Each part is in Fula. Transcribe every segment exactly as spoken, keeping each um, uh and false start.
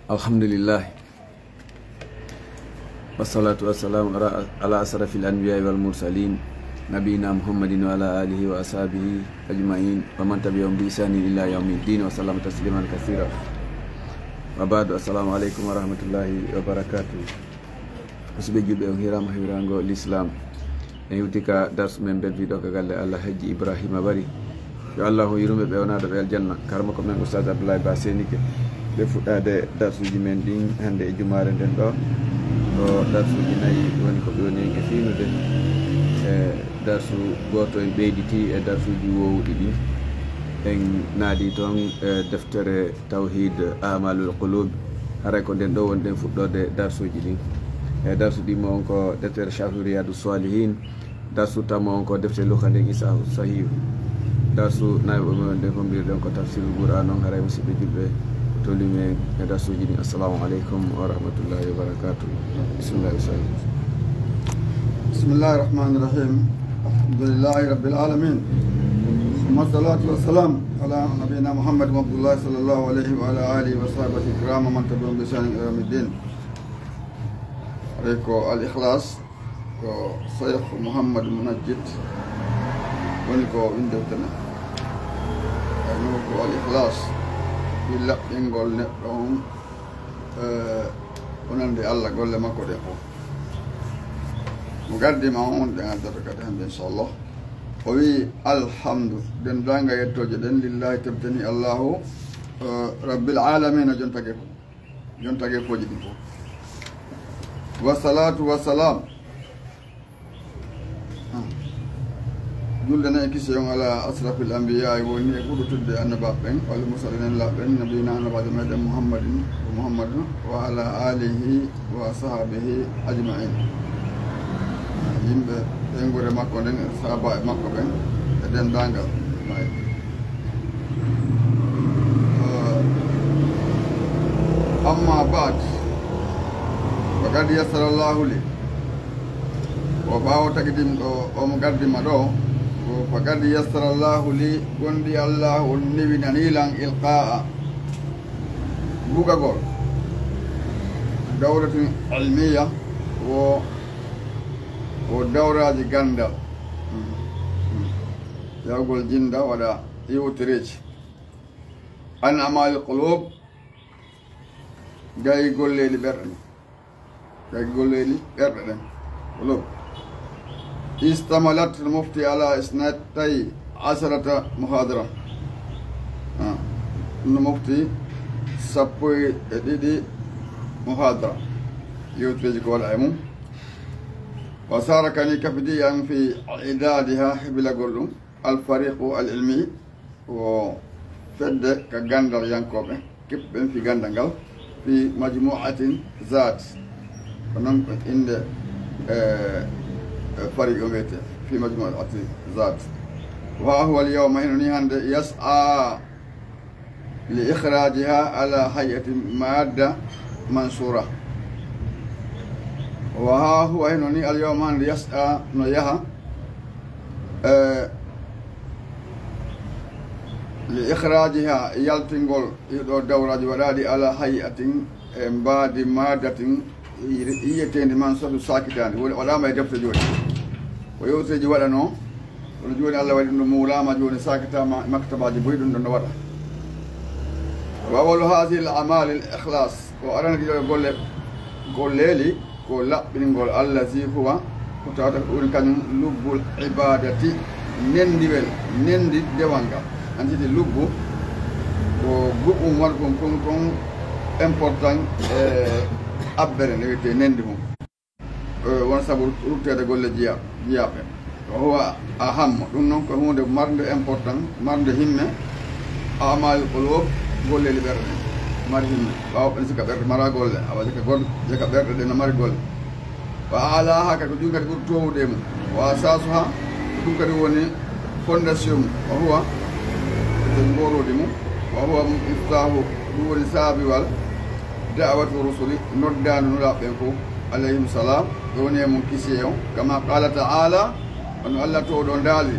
Alhamdulillah. Wassalatu wassalamu ala, ala asrafil anbiya'i wal mursalin, nabiyina Muhammadin wa ala alihi wa ashabihi ajma'in, wa man tabi'ahum bi ihsanin ila yawmiddin, wa sallama tasliman kathira. Wa ba'du, assalamu alaikum wa rahmatullahi wa barakatuh. Musidɓe julɓe, on hiirama hiirango l'islam. En hewti ka darsu men belfiɗo ka galle Allah Hajji Ibrahima Bari. Yo Allahu yurme ɓe, o naada ɓe aljanna. Karama ko men Oustaz Abdoulaye Ba Senike. Ɓe fuɗɗade darsuji men ɗin hande e jumaare nden ɗo. Ko darsuji nayi woni ko ɓe woni en ke fiinude. E darsu gooto en ɓeyditi e darsuji wowuɗi ɗin. En naadi toon e deftere Tawhid Amalul Qulub. Haray ko nden ɗo wonɗen fuɗɗorde darsuji ɗin. E darsu ɗin mo on ko deftere Sharhu Riyadu Salihin. Darsu tammo on ko defte luka nden Isahu Sahihu. Darsu nayo mo nden hombirɗen ko tafsirul Qur'an on. Haray musidɓe julɓe, ko tolni men e darsuji ɗin. Assalamu alaikum wa rahmatullahi wa barakatuh. Bismillah. بسم الله الرحمن الرحيم. الحمد لله رب العالمين. ثم الصلاة والسلام على نبينا محمد وعبد الله صلى الله عليه وعلى آله وصحبه الكرام ومن تبعهم بإحسان إلى يوم الدين. Ko Al Ikhlas, ko Cheikh Mouhamadou Mounajjid woni ko windewtene. Ayno ko Al Ikhlas, wi laɓɓingol neɗɗo on, eh, wonande Allah golle makko ɗen fof. Mo gardima on, ɗen addata kadi hannde, inchallah. O wi, alhamdu, denndaangal yettooje ɗen, lillahi, tabitani Allahu, eh, rabbil alamina, jontagee fof. Jontagee fooji ɗin fof. Wassalatu wassalam. Ah. Julde nayi kisi on ala asrafil anbiya, woni e ɓurɗo teddude annabaaɓe ɓen, walla mursalin en laaɓe ɓen, nabiyina annabaajo meɗen Muhammadin, ko Muhammadu, wa ala alihi wa sahabihi ajma'in. Ah, yimɓe ɓeynguure makko nden, e sahabaaɓe makko ɓen, e denndaangal. Amma ba'd, faqad yassara Allahu li. O ɓaawo tagdim ɗo, omo gaddima ɗo, ko faqad yassara Allahu li, gonɗi Allahu on newinani lan ilqa'a, bugagol, dawratin ilmiya, wo, wo dawraji gandal. Yahugol jinda waɗa yewtereji. An amalil qulub, gay golleeli ɓerɗe ɗen. Gay golleeli ɓerɗe ɗen. Qulub. Istamalat al mufti ala isnatay asharata muhadara. Ah, no mufti sappo e ɗiɗi muhadara. Yewtereji ko waɗa e mum. Wa sarakani kafidi an fi idadiha, hebilagol ɗum. Al fariqu al ilmi, ko fedde ka gandal yankooɓe, kippu ɓen fi gandal ngal, fi majmu'atin zat. Ko non ko innde, eh, eh, fariq on wiyete, fi majmu'atin zat. Wa huwa al yawma, hino ni hannde, yas'a li ikhrajiha ala hay'ati madda mansura. Wa ha huwa, hino ni, al yawma hannde, yas'a, no yaha, eh, li ikhrajiha, yaltingol ɗiɗo dawraji waɗaɗi ala hay'atin, e mbaadi maddatin, yiyeteendi man sodu saakitaandi, woni waɗaama e defte jooni. Ko yewteeji waɗanoo, kono jooni Allah waɗi ɗum ɗo muulaama, jooni saakitaama, maktabaaji boyi ɗum ɗon no waɗa. Wa awwalu haadihi al a'maali al ikhlaas, ko arana ɗiɗo golle, golleeli, ko laɓɓingol, allazi huwa, ko tawata ko ɗum kañum lubbul ibaadati, nenndiwel, nenndi dewal ngal. Annditi lubbu ko guɓum waɗgum kon, kon important e abbere nde wiyetee nenndi mum. Eh, won sabu rutteede golle jiya-, jiyaaɓe. Wa huwa ahammu, ɗum noon ko huunde marnde important, marnde himme, a'maalil quluub, golleeli ɓerɗe ɗen, mari himme. Ɓaawo ɓen sikka ɓerɗe mara golle, awa jaka gon-, jaka ɓerɗe ɗen no mari golle. Wa a'laaha, kadi ko ɗum kadi ɓuri toowude e mum. Wa asaasuha, ko ɗum kadi woni fondation mum. Wa huwa, ko ngoorodi mum. Wa huwa miftaahu, ɗum woni saabiwal da'wati rusuli, noddaandu nulaaɓe ɓen fof, alayhimu salaam, ɓe woni e mum kisiyee on. Kama qaala ta'aala, wano Allah toowɗo on daali,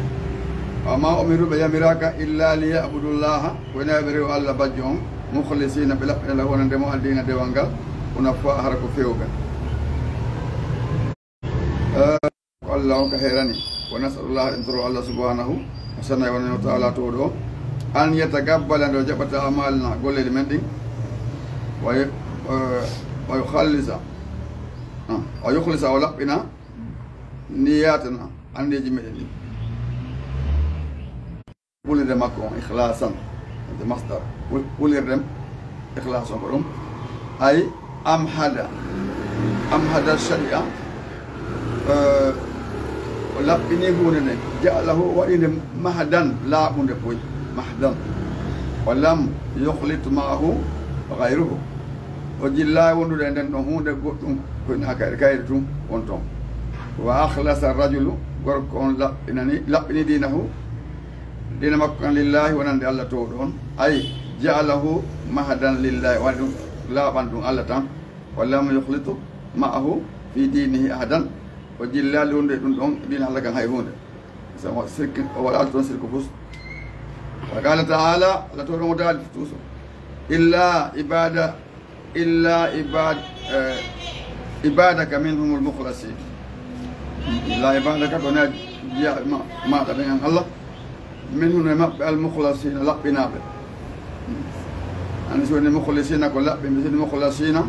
Wa ma umiru, ɓe yamiraaka, illa li ya'budu llaha, ko ina ɓe rewa Allah bajjo on, mukhlisina, ɓe laɓɓina lahu wonande mo, addina dewal ngal, hunafa, hara ko fewɓe. Eh, ko Allah on ka herani. Wa nas'alullaha, en toro Allah subhanahu wa sanna wonani wa ta'ala towɗo o, an yataqabbala, nde o jaɓata amalna, golleeli men ɗin, wa yu-, eh, wa yukhallisa, ah, wa yukhlisa, o laɓɓina, niyatana, anniyeeji meɗen ɗin. Ɓulirde makko on, ikhlasan, wonde masdar. Ɓul-, ɓulirde ikhlasan ko ɗum. Ay, amhada, amhada shay'a, eh, o laɓɓini huunde nden, ja'alahu, waɗi nde mahdan, laaɓunde boy, mahdan. Wa lam yukhlit ma'ahu ghayruhu. O jillaali wondude e nden ɗon huunde goɗɗum, ko ina kayri kayri tun won ton. Wa akhlasa rajulu, gorko on laɓɓinani, laɓɓini dinahu, diina makko kan, lillahi, wonande Allah towɗo on. Ay, ja'alahu mahdan lillahi, waɗi ɗum laaɓan ɗum Allah tan. Wa lam yukhlitu ma'ahu fi dinihi ahadan. O jillaali wondude ɗum ɗon diina Allah kan hay huunde. Sabu sirki, o waɗaali toon sirku fus. Wa qala ta'ala, Allah towɗo on o daali toujours. Illa ibada, illa ibad-, eh, ibadaka minhumul mukhlasin. Illa ibadaka, ko na jiyaaɓe ma, maaɗa ɓen an Allah. Minhum, e maɓɓe, al mukhlasin, laɓɓinaaɓe. Ani so woni mukhlisina ko laɓɓinɓe, so woni mukhlasina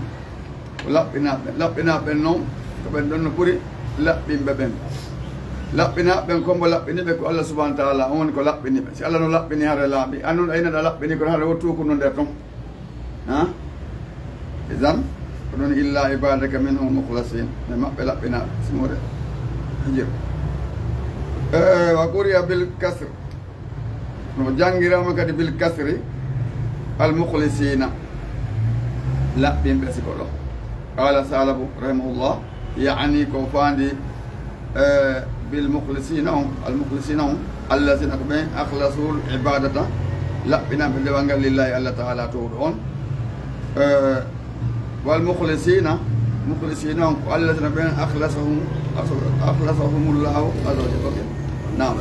ko laɓɓinaaɓe. Laɓɓinaaɓe ɓen non, ko ɓen ɗon no ɓuri laɓɓinɓe ɓen. Laɓɓinaaɓe ɓen, ko mbo laɓɓini ɓe? Ko Allah subhanahu wa ta'ala, on woni ko laɓɓini ɓe. Si Allah no laɓɓini, hare laaɓi. An non, ayna ɗa laɓɓini, kono hare wottu ko non nder ton. Ha? Idan, ko ɗon illa ibadaka minhum mukhlasin. E maɓɓe laɓɓinaaɓe, simoore Hijir. Eh, wa quri'a bil kasr. No janngiraama kadi bil kasri, al mukhlisina, laɓɓinɓe siko ɗo. Qala Salabu rahimahullah, ya'ni ko faandi, eh, bil mukhlisina on, al mukhlisina on, allazina ko ɓen akhlasul ibadata, laɓɓinaaɓe dewal ngal lillahi Allah ta'ala towɗo on. Eh, Wal mukhlisina, mukhlisina on ko allazina ɓen akhlasahum, akhlasahumullahu azza wa jalla. Ok. Naam.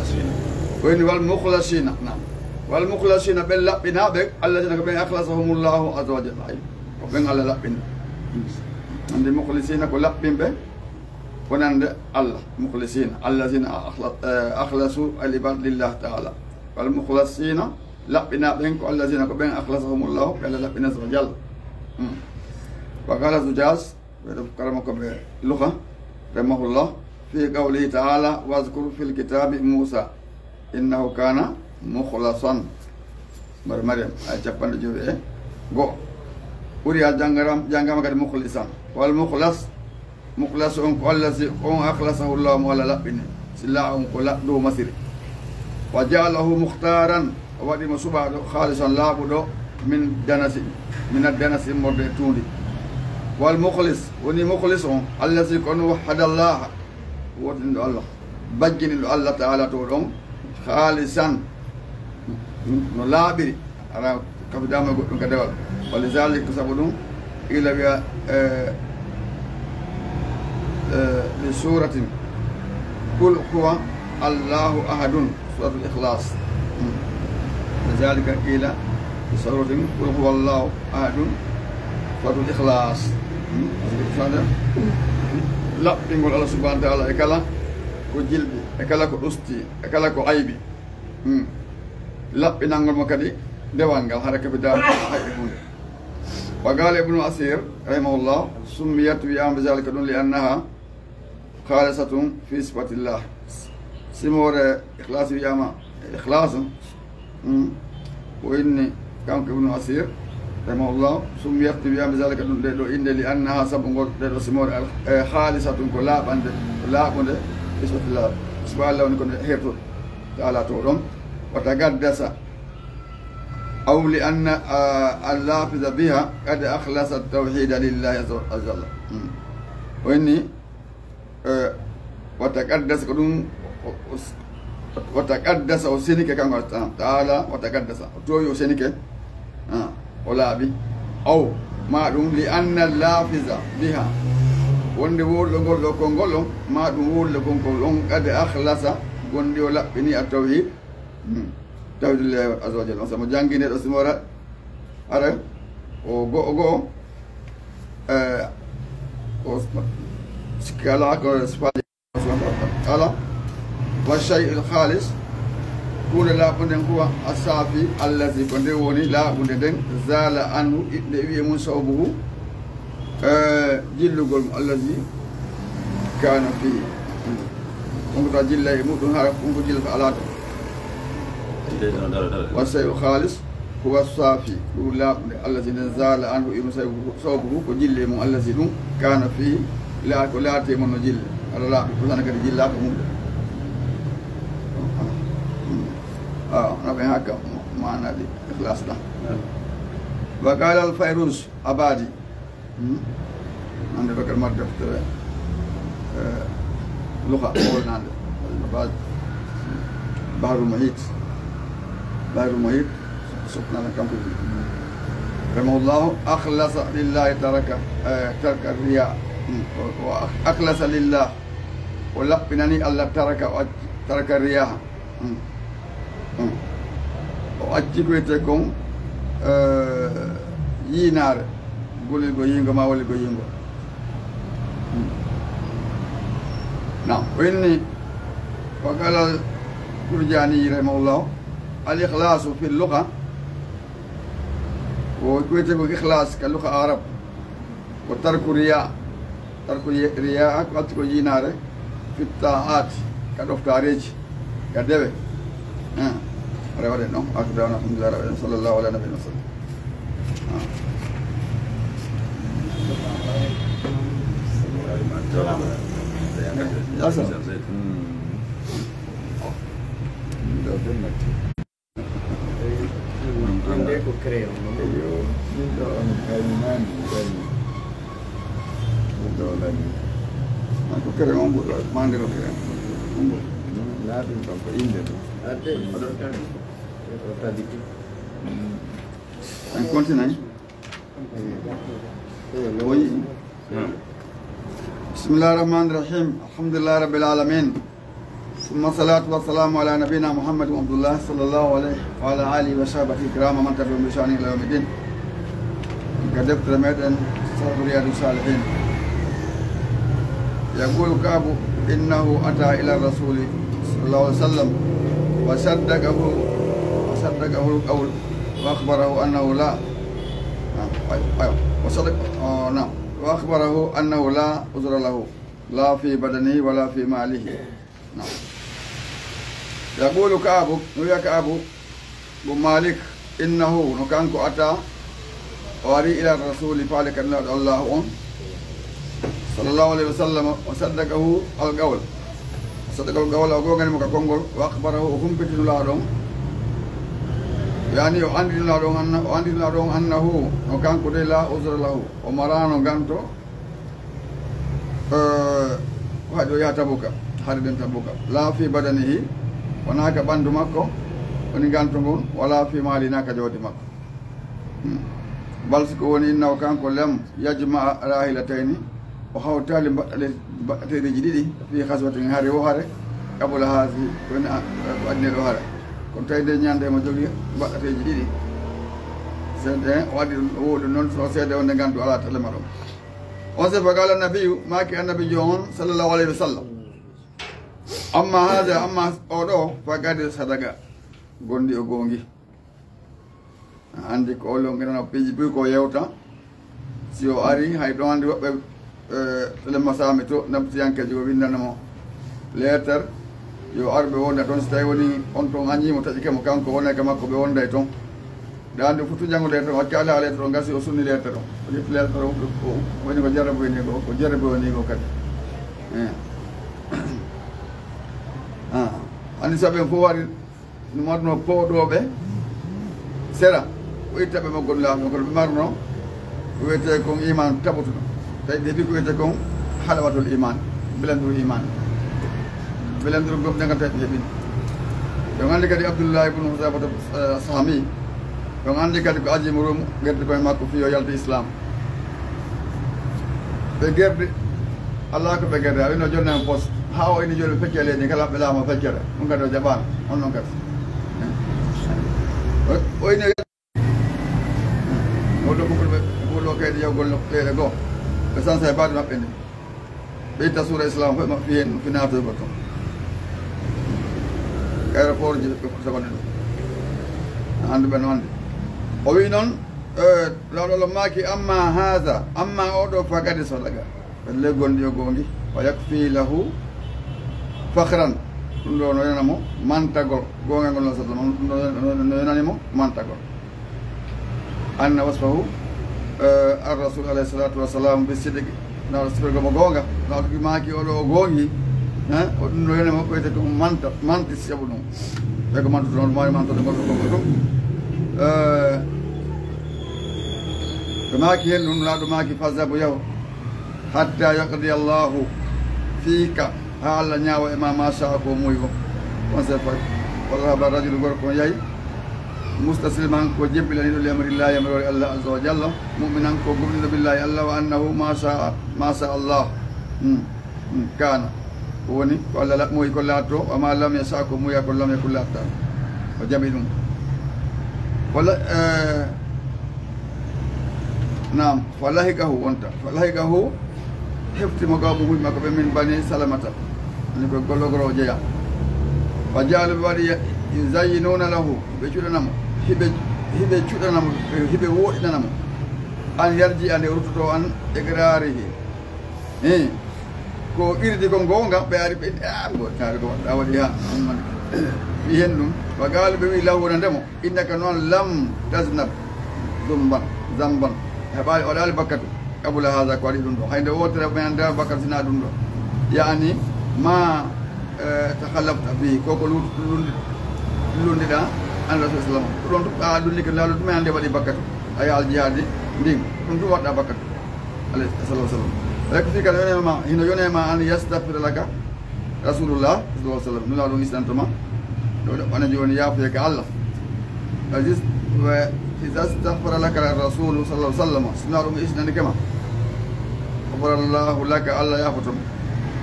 Ko woni wal mukhlasina, naam. Wal mukhlasina ɓen laɓɓinaaɓe, allazina ko ɓen akhlasahumullahu azza wa jalla. Ay, ko ɓen Allah laɓɓini. Andi mukhlisina ko laɓɓinɓe, wonande Allah. Mukhlisina, allazina akhla-, eh, akhlasu al ibad lillahi ta'ala. Wal mukhlasina, laɓɓinaaɓe ɓen ko allazina ko ɓen akhlasahumullahu, ɓe Allah laɓɓini azza wa jalla. Hmm. Wa qala Zujaz, ɓe ɗo karama ko ɓe Lugha, rahimahullah, fi qawlihi ta'ala, "Wadhkur fil kitabi Musa, innahu kana mukhlasan." Mbar Maryam, ay capanɗe jowi e go'o. Ɓuri a janngaram-, janngama kadi mukhlisan. Wal mukhlas, Mukhlas on ko allazi, on akhlasahu Allah, mo Allah laɓɓini. Silla on ko la-, dow masiri. Wa ja'alahu mukhtaran, o waɗi mo suɓaaɗo, khalisan, laaɓuɗo, min danasi, min ad-danasi, immorde e tuundi. Wal mukhlis, woni mukhlis on, allazi ko on wahhada Allah, wootinɗo Allah, bajjiniɗo Allah ta'ala to ɗon, khalisan, no laaɓiri, ara kafidaama e goɗɗum ka dewal. Wa lidhalika, ko sabu ɗum, ila wiya, eh, eh, li suratin, Qul huwa Allahu ahadun, suratul Ikhlas. Hmm. Lidhalika qila li suratin, Qul huwa Allahu ahadun, suratul Ikhlas. Hmm. Laɓɓingol Allah subhanahu wa ta'ala e kala ko jilɓi, e kala ko ɗusti, e kala ko aybi. Hmm. Laɓɓinangol mo kadi dewal ngal, hara kafidaama hay e huunde. Wa qala Ibnu Asir, rahimahullah, summiyat, wiyaama bi zalika ɗum, li annaha khalisatun fi sifatillah. Simoore Ikhlas wiyaama Ikhlas, hmm, o inni kanko Ibnu Asir, rahimahullah, summiyat, wiyaama bi zalika ɗum, ɗe ɗo innde, li annaha, sabu ngol, ɗe ɗo simoore al-, eh, khalisatun, ko laaɓande, ko laaɓunde, fi sifatillah. Sifa Allah woni ko nde hertuɗo. Taala to ɗon, wa taqaddasa, aw li anna, a, al-lafiza biha qad akhlasa at-tawhida lillahi azza wa jalla. Hmm. O inni, eh, wa taqaddasa, ko ɗum, o, o, o, wa taqaddasa, o senike kanko Allah taala, wa taqaddasa, o toowi, o senike. Ah, o laaɓi. Aw, ma ɗum, li anna lafiza biha, wonde wowluɗo ngol ɗo konngol on, ma ɗum wowluɗo konngol on, qad akhlasa, gondi o laɓɓini, at-tawhid, Tawhidullahi azza wa jalla. On sama janngi neɗɗo simo ara, ara o go'o go'o, eh, o sikki alaa ko sifaaji Allah. Wa shay'ul khalis, huunde laaɓunde huwa asafi allazi, ko nde woni laaɓunde nden, zala anhu, iɓɓe wi'e mum sawbuhu, eh, jillugol mo allazi kana fihi. Ɗum ko ta jilla e muɗum hara ɗum ko jillata alaa to. Wa shay'ul khalis huwa safi, ɗum laaɓunde allazi nden zala anhu ibnu sawbuhu, ko jille mum allazi ɗum kana fihi, la ko laati mo no jille. Ala laaɓi ko tan kadi jillaaka mum. Ah, na ɓe haka maana di ikhlas da. Wa qala al Fayruz Abadi. Hmm? Nande ɗo kadi mbaɗa deftere, eh, luka, o wonande. Ba-, Bahrul Muhit. Bahrul Muhit, soknana kanko. Rahimahullahu, akhlasa lillahi taraka, eh, tarka riya. Hmm. O, o ak-, akhlasa lillah. O laɓɓinani Allah taraka, o acci, taraka riya. Hmm. Hmm. O acci ko wiyetee kon, eh, yiinaare, golligo yiingo ma walligo yiingo. Hmm. Naam, o inni, wa qala al-Jurjani rahimahullah, al-ikhlasu fi lugha, ko wiyetee ko ikhlas ka lugha Arab, ko tarku riya. Tarku ye-, riyaa, ko accu ko yiinaare, fi taa'aati, ka ɗoftaareeji, ka dewe. Eh, aɗa waɗa ɗon, wa aakhiru da'waana alhamdulillahi rabbil aalamiin, sallallahu ala nabiyyina wa sallam. Ah. Ya sa. Hmm. Ɗum ɗo ɗum natti. Ɗum nde ko crayon, non? Eyo, ɗum ɗo on kay mi nani, mi nani. Ɗum ɗo o nani. Ah, ko crayon on, ko ɗo, mande ko crayon. Ɗum ɗo. Hmm, na ɗum ɗon ko innde ɗum. Adde, oɗon kadi. O tabiti. Hmm. En continue. Oui. بسم الله الرحمن الرحيم. الحمد لله رب العالمين. ثم الصلاة والسلام على نبينا محمد عبد الله صلى الله عليه وعلى آله وصحبه الكرام ومن تبعهم بإحسان إلى يوم الدين. Ka deftere meɗen Sharhu Riyadu Salihin. يقول كعب إنه أتى إلى الرسول صلى الله عليه وسلم وصدقه، وصدقه القول وأخبره أنه لا، نعم، أيوة، أيوة. وصدق، آه، نعم. وأخبره أنه لا عذر له، لا في بدنه ولا في ماله. Naam. Yaqulu Ka'bu, no wiya Ka'bu bun Malik, innahu, no kanko ata, o ari ila Rasuli, faale ka Nelaaɗo Allahu on, sallallahu alayhi wa sallam, wa saddaqahu al-qawl. Saddaqahu al-qawl, o goongani mo ka konngol, wa akhbarahu, o humpiti Nulaaɗo on. Yani o anndini Nulaaɗo on anna-, o anndini Nulaaɗo on annahu, no kanko de la uzra lahu, o maraano nganto, eh, ko haɗi o yaha Tabuka, hare nden Tabuka. La fi badanihi, wonaa ka ɓanndu makko woni nganto ngon, wala fi maali, naa ka jawdi makko. Hmm. Bal si ko woni, innahu kanko lam yajma'a rahilatayni, o hawtaali mbaɗɗale-, mbaɗɗateereeji ɗiɗi, fi ghazwatin, hare wo hare, qabla hazi, ko woni a-, ko addi nde ɗo hare. Kono tawi nde ñande mo jogii mbaɗɗateeji ɗiɗi. Seede, o addi ɗum, o woodi ɗum noon, so seede wonde nganto alaa tele ma ɗum. On se faqala nabiyu, maaki annabijo on, sallallahu alayhi wa sallam. Amma haza, amma o ɗo, faqad sadaqa. Gondi o goongi. A anndi ko o longinano piiji buy ko yewta. Si o ari, hay ɗon anndi woɓɓe, eh, tele masami to, nabtiyankeeji ko winndana mo leeter. Yo ar ɓe wonda toon, si tawi woni on toon añii mo, taƴike mo, kanko wonay ka makko, ɓe wonday toon. Ɗa anndi fof to janngude toon, o cala leeter o, ngasi o sunni leeter o. O ƴetti leeter o, o, o woni ko jarrabu woni ko, ko jarrabu woni ko kadi. Eh. Ah, anndi sabu en fof wari no marno pooɗooɓe sera, o itta ɓe mo gollaa, no kono ɓe marno ko wiyetee kon iman tabutuɗo. Tawi ɓe heɓi ko wiyetee kon halawatul iman, belenduru iman. Belenduru gomɗinal ngal tawi ɓe heɓini. Ɓe anndi kadi Abdullah ibn Huzafata, eh, Sahami. Ɓe anndi kadi ko aji mo Rum, gerti koye makko fii yo yalti Islam. Ɓe gerdi, alaa ko ɓe gerdi, a wino jonna en poste. Haa o ini jooni ɓe feccere leydi, kala ɓe laama feccere. Ɗum kadi o jaɓaano, on noon kadi. O, o ina, o ɗo ko ɓurɓe, o ɗo kaydi yawgol no ɓeele goo. Ɓe sansa e baade maɓɓe nde. Ɓe itta suura Islam, fof maɓɓe fiyen, fi naatoy ko toon. Aéroport ji ɓe foti sabande ɗum. Annduɓe no anndi. O wi noon, eh, laawol Allah maaki, "Amma haza, amma oɗo faqad sadaqa." Ɓe le gondi o goongi, "Wa yakfi lahu fakhran." Ɗum ɗo no yenana mo mantagol, goonga ngol no sadda mo, ɗum ɗo no, no, no yenani mo mantagol. Anna wasfahu, eh, ar rasul alayhi salatu wassalam bi sidqi. Na sifirgo mo goonga, na o maaki oɗo o goongi, eh, o ɗum no yenana mo ko wiyete ko manta, manti sabu ɗum. Ɓe ko mantude noon, maari mantude ngol ɗum, ngol ɗum. Eh, ɓe maaki heen ɗum, laaɗo maaki, "Fazhab, yahu, hatta yaqdi Allahu fika, haa Allah ñaawa e ma, ma sha ko muuyi ko." On se fay. Wa dhahaba rajulu, gorko on yahi, mustasliman, ko jebbilaniiɗo, li amrillahi, amroore Allah azza wa jalla, mu'minan, ko gomɗinɗo, billahi, Allah, wa annahu ma sha, ma sha Allah. Hmm. Hmm. Kana. Ko woni, ko Allah la-, moyi ko laatto, wa ma lam yasha, ko muya ko lam yakun laatta. O jaɓi ɗum. Wala, eh, naam, fa lahiqahu wonta. Fa lahiqahu, hefti mo gawmo huɗi makko ɓe min bani Salamata. Ni ko gologoro o jeya. Fa jaalu ɓe waɗi yuzayyinuna lahu, ɓe cuɗana mo. Hiɓe, hiɓe cuɗana mo, hiɓe woɗinana mo. An yarji ande ruttoto an iqrarihi. Eh, ko irdi ko goonga, ɓe ari ɓe, ah, mo taari ko waɗɗa waɗi ha, amman. Wi hen ɗum, wa qaalu, ɓe wi lahu wonande mo, "Innaka noon lam taznab zumban, zamban." Heɓaali, o waɗaali bakkatu, qabla haza, ko waɗi ɗum ɗo. Hay nde wootere ɓe anndaa bakkatu sinaa ɗum ɗo. Yaani, ma, eh, takhallafta bihi, ko ko lu-, lundi-, lundiɗa, an Rasul sallam. Ko ɗon ɗum, a lundi ko laalu ɗum e annde waɗi bakkatu. A yaha al jihaadi ndin, ɗum ɗum waɗɗa bakkatu. Alayhi salatu wasalam. Rek fii kan yonema, hino yonema an yastaghfira laka Rasulullah sallallahu alaihi wasallam. Nulaaɗo on isinanto ma. Ɗo ɗo ɓana jooni yaafuye ka Allah. Aziz, wa iza staghfara laka Rasulu sallallahu alaihi wasallam. Si Nulaaɗo on isinani ke ma. Ghafara Allahu laka, Allah yaafoto ma.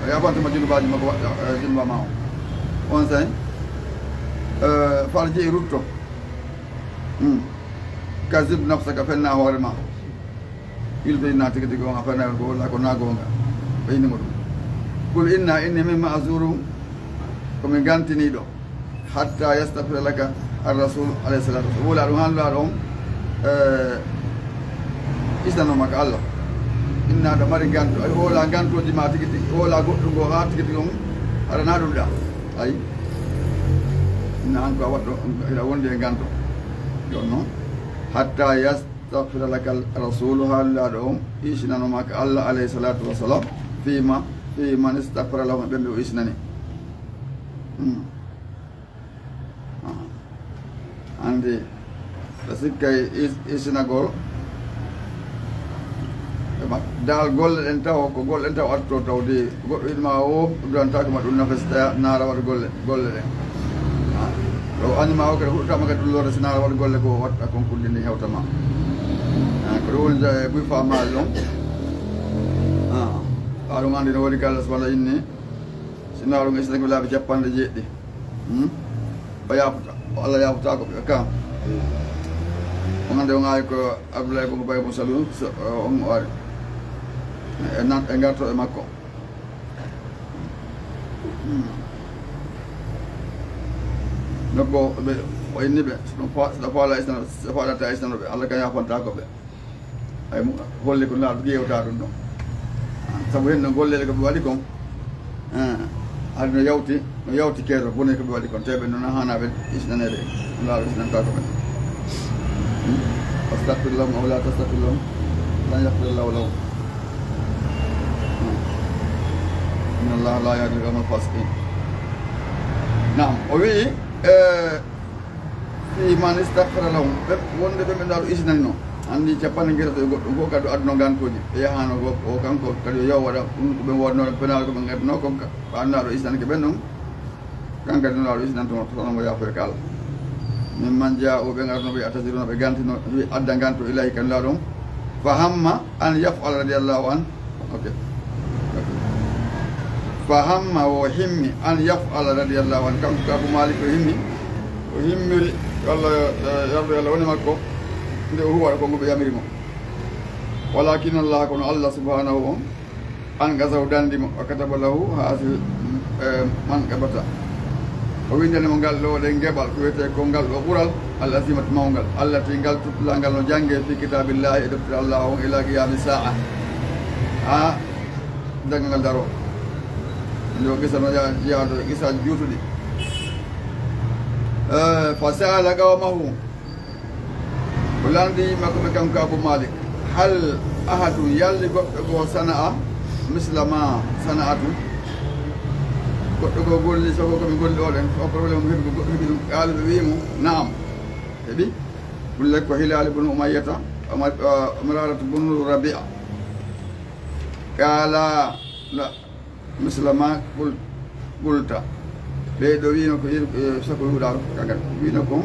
O yaafanto ma junubaaji ma ko waɗɗa, eh, junuba ma o. On say, eh, farji e rutto. Hmm. Kazib nafsaka, fenna hoore ma. Ilto inna tigi tigi on a fenna ko wala ko na gonga. Ɓeyni mo ɗum. Qul inna inni min ma'zuru, ko mi gantiniiɗo. Hatta yastaghfira laka ar-rasul alayhi salatu wasalam. Wala ɗum han la ɗon, eh, isinanoma ka Allah. Inna ɗo mari ganto. Ay, wala gantooji ma tigi tigi. Wala goɗɗum go ha tigi tigi on. Aɗa na ɗum ɗa. Ay. Inna an ko a waɗɗo, ila wonde e ganto. Ɗon non. Hatta yastaghfira laka ar-rasul, ha Nulaaɗo on isinanoma ka Allah alayhi salatu wasalam. Fima, fi man istaghfara lahu, ɓen ɓe o isinani. Hmm. Ah. Anndi, ɓe sikkay is-, isinagol. E ma-, dal golle ɗen taw, ko golle ɗen taw atto tawde goɗɗo yiɗi ma o, duwantaake ma ɗum nafa si tawi naara waɗa golle, golle ɗen. Ah. Ɗo anni ma o kadi huɗɗama kadi ɗum lorre si naara waɗa golle ko watta kon kulle ni hewta ma. Ah, ko ɗum woni ja-, buy faamaali ɗon. Ah. Ɓa ɗum anndi no waɗi ka Allah subhanahu inni. Si Nulaaɗo on isinake laabi capanɗe jeeɗiɗi. Hmm? O yaafuta. O Allah yaafutaako ɓe kam. On annde on aaya ko Abdullahi ibn Ubay ibn Salul, so, on o ari. E nan, e ngarto e makko. Hmm. Nokko ɓe, o inni ɓe, so ɗum fa-, so ɗum faala isinano, so faalataa isinano ɓe, Allah kan yaafantaako ɓe. Ay, mo-, holli ko Nulaaɗo yewta ɗum ɗon. Sabu hen no gollele ko ɓe waɗi kon. Eh, hari no yawti, no yawti keeto bone ko ɓe waɗi kon. Te ɓe noon haana ɓe isinanede. Nulaaɗo isinanta ko ɓe. Hmm? Astaghfir lahum aw la tastaghfir lahum, lan yaghfir Allahu lahum. Hmm. Inna Allaha la yahdi al-qawma al-fasiqin. Naam, o wi'i, eh, Fi man istaghfara lahum, ɓe, wonde ɓe ɓe Nulaaɗo isinani no. Anndi capanɗe ngeɗoto e goɗɗum, fof kadi aduna ngantooji. Ɓe yahaano ko, o kanko kadi yo yaw waɗa, ɗum ko ɓe wodnoo, penaal ko ɓe ngadunoo, kon ka, ɓa Nulaaɗo isinani ke ɓen ɗum. Kan kadi Nulaaɗo isinanto mo, sono mo yaafoye ka Allah. Min man jaa o ɓe ngarno ɓe ataziruna ɓe gantino, wi adda nganto ilahi kan Nulaaɗo on. Fa hamma an yaf'ala radiyallahu an. Ok. Ok. Fa hamma o himmi an yaf'ala radiyallahu an. Kanko Kaabu Maalik o himmi. O himmiri Yo Allah, eh, yardu Allah woni makko, nde o huwa ko ngu ɓe yamiri mo. Walakin Allah, kono Allah subhanahu on, an gasahu dandi mo, wa kataba lahu hasil, eh, man gabata. O windani mo ngal ɗo ɗen geɓal, ko wiyetee ko ngal ɗo ɓural, al azimat mawngal. Allati ngal tutla ngal no jannge fi kitabillahi e deftere Allah on ila qiyami sa'a. Ha danngal ngal daro. Nde o qissa no ya-, yaado e qissaaji juutuɗi. Eh, fa sa'ala qawmahu. O lanndi yimɓe makko ɓe kanko Abu Malik. Hal ahadun yalli goɗɗo goo sana'a misla ma sana'atu. Goɗɗo goo golli, so ko mi golli ɗo ɗen, o problème mo heɓi ko goɗɗo heɓi ɗum. Qaalu ɓe wi'i mo, na'am. Heɓi. Ɗum le ko Hilal ibn Umayyata, Umar-, eh, Umraratu ibn Rabi'a. Qala la misla ma qul-, qulta. Ɓe ɗo wino ko ir-, eh, sako wi'uɗa ɗo, kaga wino kon,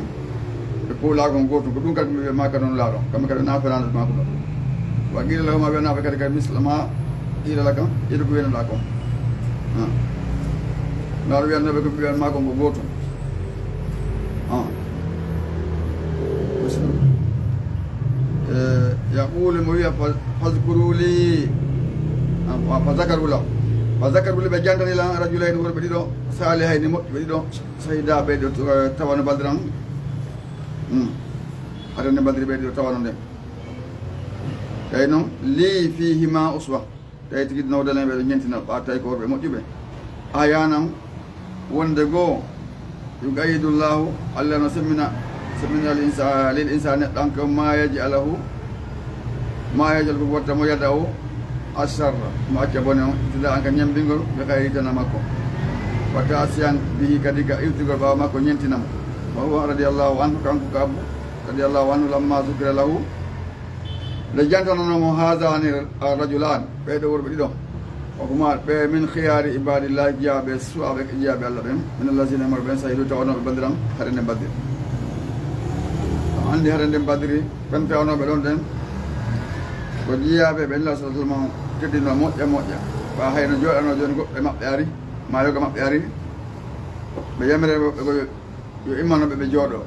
ɓe kuula kon gotum, ko ɗum kadi ɓe ma kadi non laaɗo, kamɓe kadi na ferande ma ko ɗo. Wa qila lahum, ɓe na ɓe kadi kadi misla ma qila laka, iri ko winoɗa kon. Ah. Na ɗum wiyannoɓe ko ɓe ma kon ko gotum. Ah. Eh, yaqulu, mo wiya, fa-, fazkuru li. Ah, fa, fa zakaru la. Fa zakaru li, ɓe jantani lan rajulayni, worɓe ɗiɗo, salihayni, moƴƴuɓe ɗiɗo, sahida, ɓe ɗo, eh, tawano Badran. Hmm. Haɗande Badri ɓe ɗiɗo tawano nden. Tawi noon, li fihima uswa. Tawi tigi nawdalen ɓe ɗo ñentina, ɓa tawi ko worɓe moƴƴuɓe. Ayanan wonde goo, yuqayyidu Llahu, Allah no semmina, semmina lil insa-, lil insani neɗɗanke on, ma yaj'alahu, ma yaj'al ko watta mo yada'u asharra, mo acca bone on, ibtida'an ka ñembingol, bi khayri tana makko. Wa ta'asiyan bihi kadi ka iwtigol ɓaawo makko ñentina mo. Wa huwa radiyallahu anhu, kanko Ka'bu radiyallahu anhu, lamma zukira lahu, nde jantanano mo haazani rajulaan, ɓee ɗoo worɓe ɗiɗo, o huma ɓe min khiyaari ibaadillahi, jiyaaɓe suwaaɓe, jiyaaɓe Allah ɓen, min allazina, mor ɓen, sahidu, tawanooɓe Badran, haɗe nden Badri. On anndi haɗe nden Badri, ɓen tawanooɓe ɗon ɗen, ko jiyaaɓe ɓe Nulaaɗo sallallahu alaihi wasallam teddinoo moƴƴa moƴƴa, ɓa hayno jooɗanoo jooni goɗɗo e maɓɓe ari, ma yoga maɓɓe ari, ɓe yamire ɓe ko yo immano ɓe, ɓe jooɗo.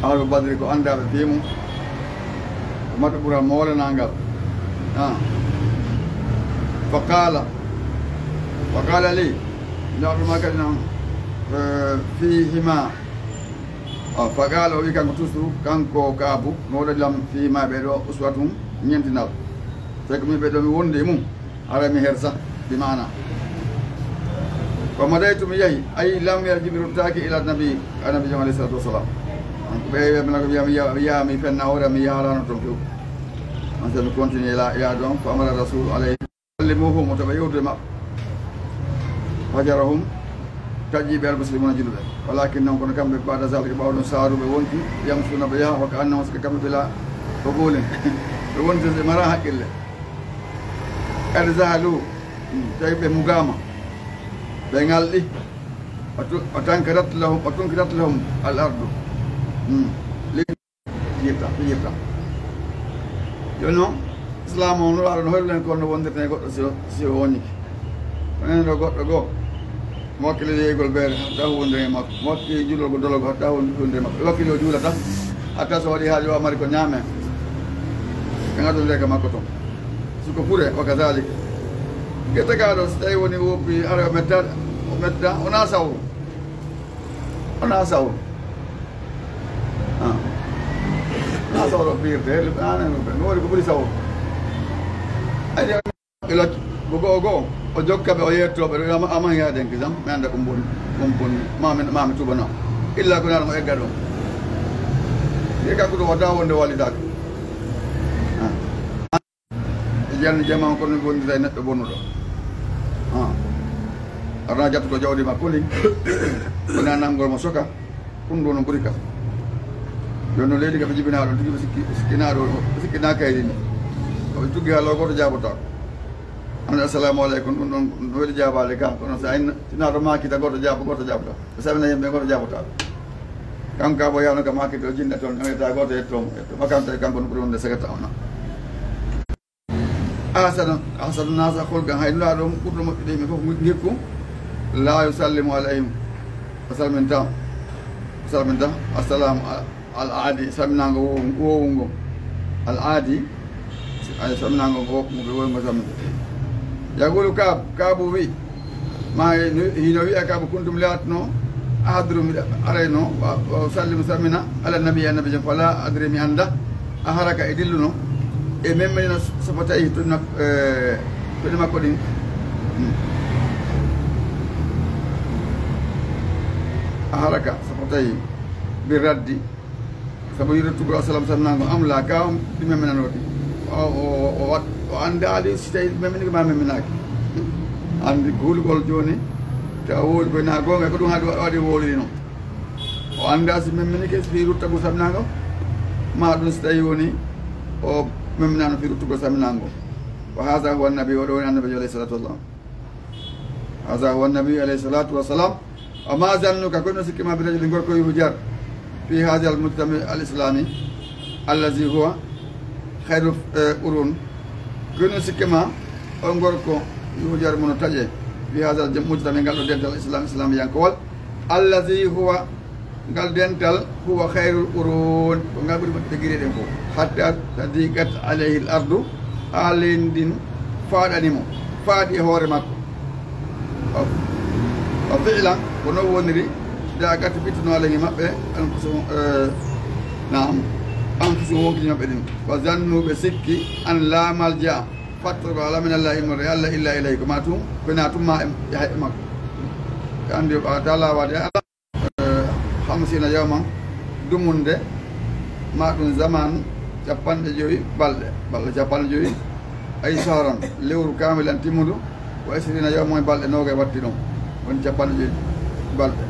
Ahlu Badri ko anndaaɓe fii mum, ko maɓɓe ɓura moolanangal. Ah. Fa qaala, fa qaala li, Nulaaɗo ma kadi noon, eh, fiihima. Ah, fa qaala, o wi kanko toujours, kanko Ka'bu, no waɗani lam fiihima ɓe ɗo uswatun, ñentinal. Fekk mi ɓe ɗo mi wondi e mum. Ara mi hersa, bi maana. Wa madaytu, mi yahi, ay lam yarji, mi ruttaaki ila nabi, a nabi jom alayhi salatu wassalam. Ɓe wiya mi, mi yaha, mi yaha, mi fenna hoore, mi yaharano toon few. On se mi continue la, yaha ɗon, fa amara rasul alayhi, sallimuhum, to ɓe yewtude maɓɓe. Fajarahum, taƴi ɓe almuslimuna julɓe. Walakin non kono kamɓe, ba'da zalika, ɓaawo ɗum, saaru ɓe wonti, yamsuna ɓe yaha, wa ka annahum, sike kamɓe bila ko ɓoolen. Ɓe wonti ɓe mara haqqille. Qad zahalu, mm, tawi ɓe mugaama, ɓe ŋalɗi. Wa tu-, wa tankirat lahum, wa tunkirat lahum al ardu. Mm. Leydi yirta, yirta. Jooni noon, Islaam o no, aɗa no hoyruɗen kono no wondirta e goɗɗo si o, si o woñiki. Ko enen ɗo goɗɗo goo. Mo wakkili yeeygol beere, hatta huwondiren e makko. Mo wakkili juulol ko dolol ko, hatta huwondiren e makko. Ɓe wakkili o juulata, hatta so waɗi haajo o mari ko ñaame, ɓe ngadodire ka makko toon. Suko fure, wa kazalika. Gette kaa ɗo, so tawi woni woppi, ara o metta, o metta, wonaa sawru. Wonaa sawru. Ah. Wonaa sawru o fiirte, anen ɗum ɓe. No waɗi ko ɓuri sawru. Ay, Ɓe locci. Ko go'o go'o, o jokka ɓe, o yettoo ɓe, ɗo ama, ama yaaden kisam, mi annda ko mbon, ko mbon, ma mi, ma mi tuubanoo. Illa ko naata mo egga ɗum. Ye kanko ɗum o tawa wonde wallitaaka. Ah. E jiyande jama on kono wondita e neɗɗo bonnuɗo. Ah. Arana jattuɗo jawdi ma koli. Wona nanngol mo soka. Ɗum ɗo no ɓuri kam. Jooni noon leydi kam ɓe jibinaa ɗum tigi, ɓe sikki, ɓe sikkinaa ɗo, ɓe sikkinaa kayri ni. Ko ɓe tuggi haa law gooto jaabotaako. An assalamu aleykum, ɗum ɗon no weli jaabaade ka, kono so a inna, sinaa to maakita gooto jaabo, gooto jaabotaako. Ɓe sabina yimɓe gooto jaabotaako. Kanko ka bo yahno ka maakita o jinna toon, naweta gooto yetto mo, yetto mo. Kanko tawi kanko no ɓuri wonde sekata ona. Ahsana, ahsanu nasa khulqan, hay Nulaaɗo on ɓurɗo moƴƴude yimɓe fof ngikku, la yusallimu alayhim, o salmintaa. Salminta, assalamu al-, al aadi, salminaango wo-, woowungo. Al aadi, ay, salminaango ngo, ngo ɓe woowungo salminta. Yaqulu Kaab, Kaabu wi, ma hino, hino wi'a Kaabu, kuntum laatno, ahaduru miɗa arayno, wa, wa sallimu salmina, ala nabi, annabi jam, fala adri mi annda, a haraka e dilluno, e memmenino safo tawi to na-, eh, to ɗi makko ɗin. Hmm. A haraka safo tawi bi raddi. Sabu yiɗo tugol assalamu salminaango am la ka on ɗi memminanoo ɗi. O, o, o, o wat-, o anndaali si tawi memminike ma memminaaki. Anndi hulugol jooni, tawa wooli koye na goonga, ko ɗum haɗi wa-, waɗi wooliri noon. O anndaa si memminike fii ruttagol salminaango, ma ɗum si tawi woni o memminaano fii ruttugol salminaango. Wa haza huwa annabi, o ɗo woni annabi alayhi salatu wassalam. Haza huwa annabi alayhi salatu wassalam. Wa ma zannuka, kono sikki ma bi rajulin gorko yuhjar fi haza al mujtama al islami allazi huwa khayru, eh, qurun. Kono sikki ma on gorko yuhjar mono taƴe fi haza al mujtama ngal ɗo dental islam, islamiyankowal. Allazi huwa, ngal dental, huwa khayrul qurun, ko ngal ɓuri moƴƴude gire ɗen fof. Hatta tadiqat alayhi al ardu, haa leydi ndin faaɗani mo, faaɗi e hoore makko. O, o fi'lan, ko non woniri, daqat ɓittuno alayhi maɓɓe, anfusuhum, eh, naam, anfusuhum wonkiiji maɓɓe ɗin. Wa zannu ɓe sikki, an la malja, fattorgo alaa min Allah immorde Allah illa ilayhi, ko ma tun, ko na tun ma e, e makko. Ɓe anndi o ɓaata laawaade. Khamsina yawman, dumunde, ma ɗum zaman capanɗe joyi balɗe, balɗe capanɗe joyi, ay shahran, lewru kaamilan timmundu, wa ishrina yawman, balɗe noogay watti ɗum, woni capanɗe joyi balɗe.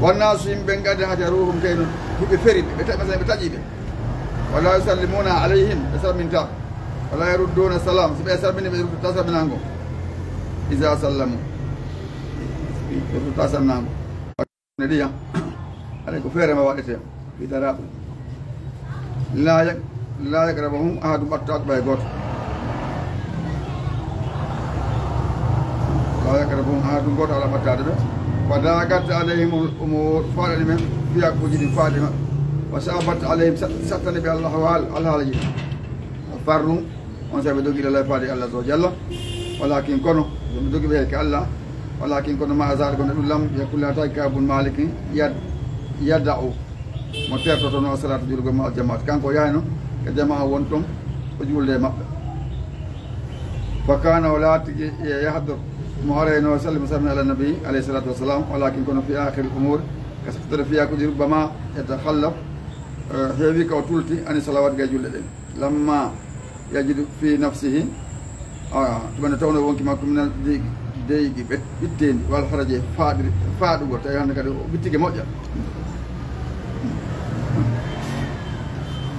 Wannaasu, yimɓe ɓen kadi, hajaruhum, kayno hiɓe feri ɓe, ɓe ta-, masalan, ɓe taƴi ɓe. Wala yusallimuna alayhim, ɓe salminta. Wala yarudduuna salam, si ɓe salmini, ɓe ruttata salminaango. Iza sallamu, ɓe ruttata salminaango. Ne ɗiya, haɗa ko feere ma waɗete, ɓe dara ɗum. La yak-, la yaqrabuhum ahadun, ɓattaako ɓay gooto. La yaqrabuhum ahadun, gooto alaa ɓattaade ɓe. Wa daqat alayhimul umur, faaɗani men fiyakuuji ɗi faaɗi maɓɓe. Wa sha'abat alayhim, sat-, sattani ɓe al ahwal, alhaalaji. Farru, on saabi dogi ila Allah faade Allah azza wa jalla. Walakin kono, ɓe dogi ɓe hekke Allah. Walakin kono ma azal kono ɗum lam yakun la tawi Kaabun Malik yad-, yada'u. Mo tertotono salata julugol ma al jamaat. Kanko yahayno ko jamaa won ton, o julde e maɓɓe. Fa kana o laatigi e yahdur mo arayno sallim salmin ala nabi alayhi salatu wassalam. Walakin kono fi akhir al umur, ka sattata fiyakuuji rubbama yatakhallaf, eh, heewi ka o tulti ani salawat gay julde ɗen. Lamma yajidu fi nafsihi, a, tuma nde tawno wonki makko minal deygi, deygi ɓe-, ɓitteendi, wal haraje faaɗiri, faaɗugol, tawi hannde kadi o ɓittike moƴƴa.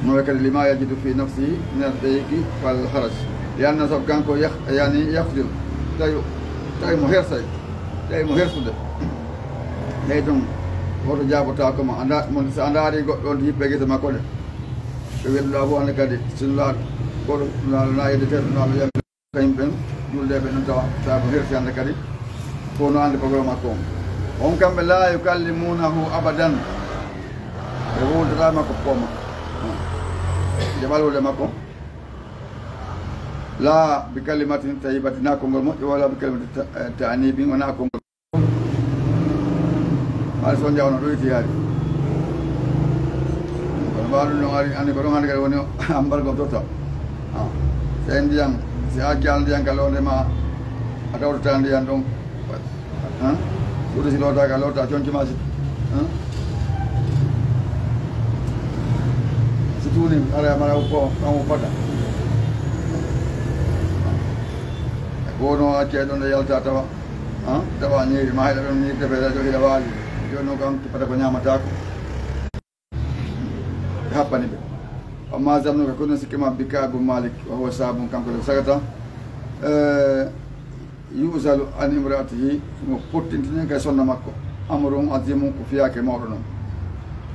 No wayi kadi lima yajidu fi nafsihi minal deygi wal haraj. Li anna sabu kanko yah-, yani yahdir, tawi, tawi mo hersay, tawi mo hersude. Tawi ɗum, woto jaabotaako ma, a nda-, mo, so a ndaari goɗɗo on to hippe gese makko de. Ɓe welluɗaa fof hannde kadi, sinno laaɗo, gooto laaɗo na yeddeteeɗo, laaɗo yamira kañum ɓen, juldeeɓe noon tawa, tawa ko herti hannde kadi, fof no anndi problème makko on. On kamɓe, la yukallimunahu abadan, ɓe wowldataa makko pooma. Jaɓal wulde makko. La bi kalimatin tayyibatin, na konngol moƴƴo, wala bi kalimatin ta-, eh, ta'nibin, wona konngol Haali so njawno ɗoyti yaari. Kono ɓaaɗum ɗon ari, anndi ko ɗon hannde kadi woni ambargo total. Ah, so en ndiyan, si a accaali ndiyan ka loonde ma, a tawtata ndiyan ɗon. Ah, suudu si lootaaka, loota conci ma si. Ah. Si tuuni, ara mara ko, kan o fata. Ko no accee ɗon nde yalta tawa. Ah, tawa ñiiri ma, hiɗa ɗon ñiiri defeede ɗo, hiɗa waali. Jooni noon kam, tippata ko ñaamataako. Ɓe happani ɓe. Amma zannuka, kono sikki ma bi Ka'b bin Malik, wa huwa shabun, kanko ko sagata. Eh, yu'zalu an imra'atihi, mo pottintinen kay sonna makko. Amrun azimun, ko fiyaake mawɗo noon.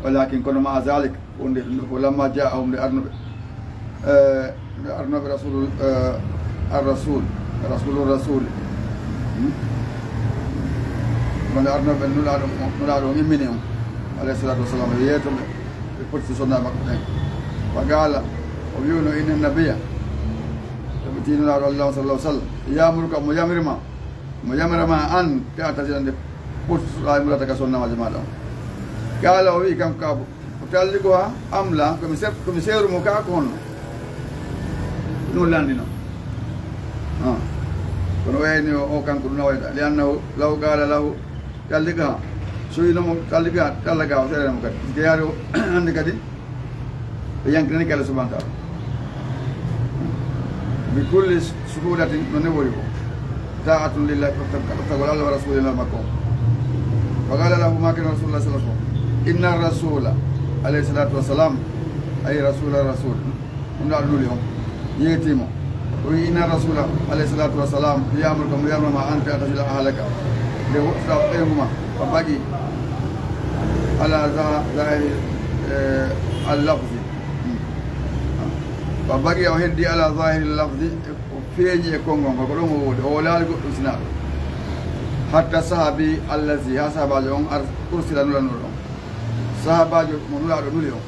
Walakin, kono ma'a zalik, wonde ɗum ɗo fof, lamma ja'ahum, nde arno ɓe, eh, nde arno ɓe rasulul, eh, ar rasul, rasulur rasuli. Hmm? Wonde arno ɓe nulaaɗo, nulaaɗo on immini on. Alayhi salatu wassalam, o yeeto ɓe, ɓe poti sonna makko ɓen. Fa qala, o wi'uno, inna nabiyya, tabitii Nulaaɗo Allah sallallahu alaihi wasallam, ya'muruka, mo yamiri ma, mo yamira ma an ta'tazila, nde pottuɗaa imra'ataka, sonna maajo maaɗa on. Qala, o wi'i kanko Ka'bu, utalliquha am la, ko mi sef-, ko mi sewru mo ka, ko honno? Ɗum lanndino. Ah. Kono o wayni o, o kanko ɗum na wayda. Li annahu law qala lahu, talliqha. So wi'no mo, talliqha, tallaka o, seeɗa mo kadi. Parce que yaari o, hannde kadi, ɓe yankinani kala subhanahu wa ta'ala. Bi kulli suhulatin, no newori ko. Ta'atun lillahi, ko tag-, ko tagol Allah wa rasulillah makko. Wa qala lahu, ma kana rasulullah sallallahu alaihi wasallam. Inna rasula, alayhi salatu wassalam, ay rasula rasul. Ɗum ɗo aɗa nuli on. Yeetii mo. O wi'i, inna rasula, alayhi salatu wassalam, ya'muruka, mo yamira ma an ta'tazila ahlaka. Nde woɗɗuɗaa ɓeyngu ma, fa baqi ala za-, zahiri, eh, al-lafzi. Hmm. Fa baqi, o heddi ala zahiri al-lafzi, o feeñi e konngol ngol, ko ɗon o woodi. O wowlaali goɗɗum sinaa ɗum. Hatta sahabi allazi, haa sahabaajo on ar-, ursila, nulanooɗo on. Sahabaajo mo Nulaaɗo nuli on.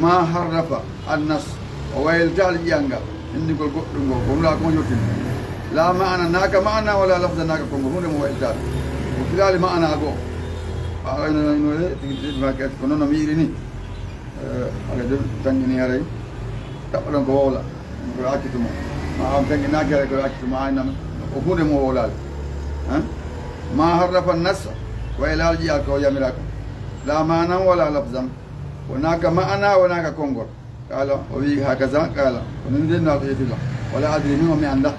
Ma harrafa annas, o waylitaali ƴi'al ngal, inndingol goɗɗum ngol, ko Nulaaɗo kon yottini. La ma'ana, naa ka ma'ana, wala lafza, naa ka konngol, huunde mo waylitaali. O filaali ma'ana goo. Ɓaawo ino, ino, e, tigi, tigi, ma kadi, ko noon no mi yi'iri ni. Eh, haray joni tanƴini haray. Taɓɓa ɗon ko wowla. Ko accituma. Ma am tanƴinaaki haray ko accituma, ay nam, ko huunde mo wowlaali. Hein? Ma harrafa annas, waylaali ƴi'al ko yamiraa ko. La ma'ana wala lafzan. Wonaa ka ma'ana, wonaa ka konngol. Qala, o wi'i, hakaza qala. Ko non den Nulaaɗo yeetiri lan. Wala adri, min o mi annda.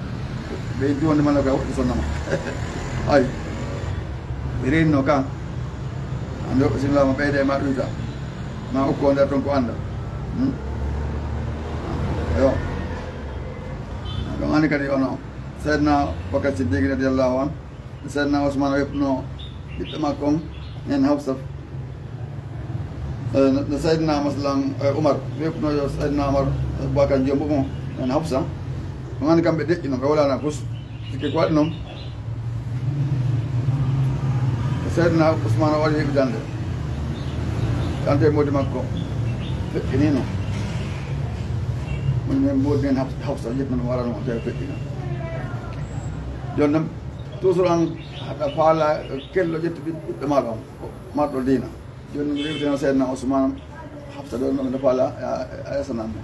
Ɓe yiddi wonde mala ko a woɗɗi sonna ma. Ay. Ɓe reenno ka. Annde o sinlama ɓeyda e ma ɗuyta. Ma okko o nder ton ko annda. Hmm? Yo. Ɗon anndi kadi ono Seydina Bakar Siddiq radiyallahu anhu. Seydina Usmaan weɓno ɓiɓɓe makko on, nene Hafsa. Eh, no, no Seydina, masalan, eh, Umar weɓno yo Seydina Umar, eh, Abubakar jombo mo, nene Hafsa. Ɗum anndi kamɓe deƴƴino, ɓe wala na fus. Sikke ko waɗi noon. Seydina Usmaan o waɗi weɓidande. Kante modi makko. Feƴƴinino. Min, min modi nene Hafsa, Hafsa, yetno ɗum warano, tawi feƴƴino. Jooni noon, toujours an haɗa faala kello ƴettu ɓiɗ-, ɓiɗɗo maaɗa on, ko marɗo diina. Jooni noon, mi rewtino Seydina Ousmane, Hafsa ɗo, no faala a, a, a yasanam mo.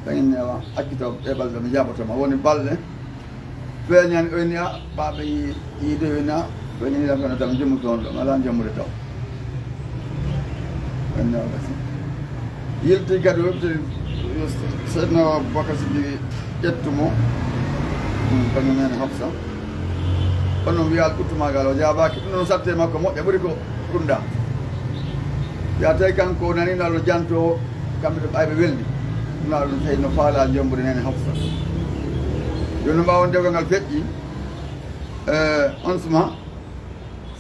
Ɓen inni awa, accito ɗe balɗe, mi jaaboto ma. Woni balɗe, feeñani o inni a, ɓaaɓe yi-, yiide o inni a, feeñani lam kono tan jommude toon ɗo, alaa jommude taw. Ɓen ne o gasi. Yilti kadi webtiri Seydina Abubakar Siddiqi ƴettu mo. Hmm, kañum en Hafsa. Kono wiyaal ɓuttu maagal o jaabaaki. Ɗum noon satte makko moƴƴa ɓuri ko ɗum ɗa. Ya tawi kanko o nani no Alla janto kamɓe ɓe ɓayɓe weldi. Ɗum ɗum tawi no faala jombude nene Hafsa. Jooni no mbaawen dewgal ngal feƴƴi. Eh, on suma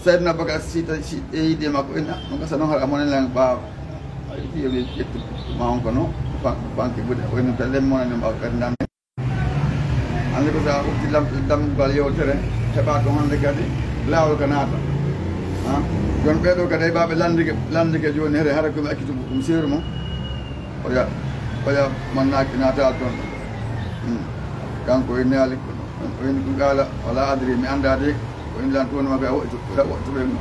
Seydina Abubakar si tawi si e yiide makko ina no gasa noon hara amone lan ɓaawa. Ay fiye ɓe ƴettu ma on kono fa-, fanke gude o ina pelle mona ne mbaawa kadi ndande. Hannde ko so a uddii lam-, dammugal yewtere, heɓaa toon hannde kadi laawol ka naata. Han? Jooni ɓee ɗoo kadi, ay, ɓaaɓe lanndike, lanndike jooni, here, hara ko ɓe acci ɗum, ɗum seeru mum. Oya, oya, mannaaki naataali toon. Hmm. Kanko o innaali, o inni ko qaala, wala adri, mi anndaa de, o inni lan toon makko, a woɗɗi to, a woɗɗi to ɓe mo.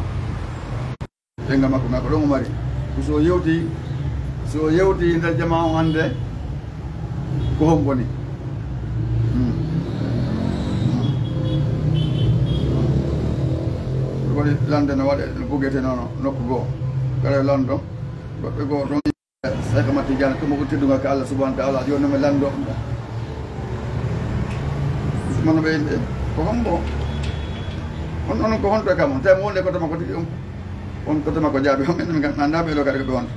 Ɓeynga makko ngal ko ɗon o mari. Ko so o yewti, so o yewti nder jamaa on hannde, ko hombo ni? Hmm. Ko waɗi lande no waɗe, no bugete noon nokku goo. Kala lando, goɗɗo goo toon. Seeɗa ma Tijaan, ko mo ɓuri teddungal ka Allah subhanahu wa ta'ala, jooni no mi lanndo. Sumano ɓe yimɓe, ko hombo? On, on ko honto e kam on? Tawi mo wonde koto makko tigi on. On koto makko jaabi, on ɓe mi anndaa ɓe ɗo kadi ko ɓe honto.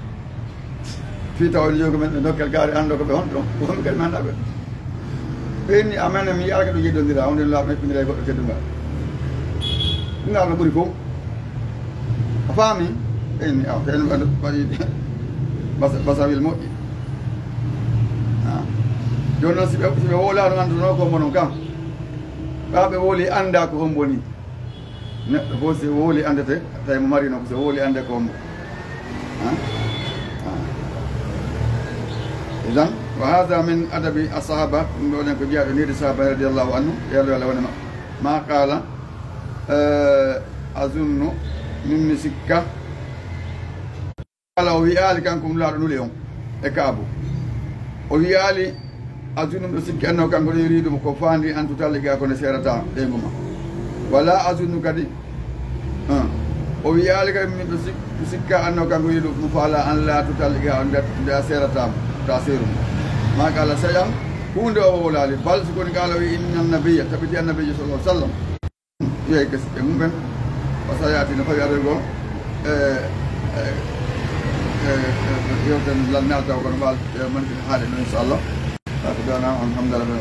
Fii tawa on jogo men ɓe dokkel gaari anndo ko ɓe honto, ko honɓe kadi mi anndaa ɓe. Ɓe inni, amen, mi yi'aaka ɗo jeddondira, on ɗen laaɓa heɓɓindira e goɗɗo teddungal. Ɗum ngal no ɓuri fof. A faami? Ɓe inni, aw, ɓe waɗi basa-, basawel moƴƴi. Ah. Jooni noon, si ɓe, si ɓe wowlaano annduno ko mbonon kam. Ɓaa ɓe wowli anndaa ko hombo ni. Neɗɗo fof si wowli anndete, tawi mo marino ko so wowli annde ko hombo. Idan, wa hada min adabi asahaba, ɗum ɗo ɗen ko jeyaaɗo needi sahaba radiyallahu anhu, yo Allah wone maɓɓe. Ma qala, eh, azunnu, min mi sikka. Qala, o wi'aali kanko Nulaaɗo nuli on e Ka'abu. O wi'aali, azunnu, miɗo sikki annahu kanko ɗo yuriidu ko faandi an tutalliqa ko nde seerata ɓeyngu ma. Wala azunnu kadi, ah, o wi'aali kadi miɗo sik-, sikka annahu kanko yuriidu mo faala an la tutalliqa nde, nde a seerata mo, ta seeru mo. Ma qala shay'an, huunde o wowlaali. Bal si koni qala o wi'i inna nabiyya, tabiti annabiijo sallallahu alaihi wasallam. Yehi gese e mumɓen. O sayaati no fawi aroygol. E, e, e, e, yewten lan naaltaw kono mbaal, e, mankin haali no, inchallah. Haa ko dana on hamdala ɓen.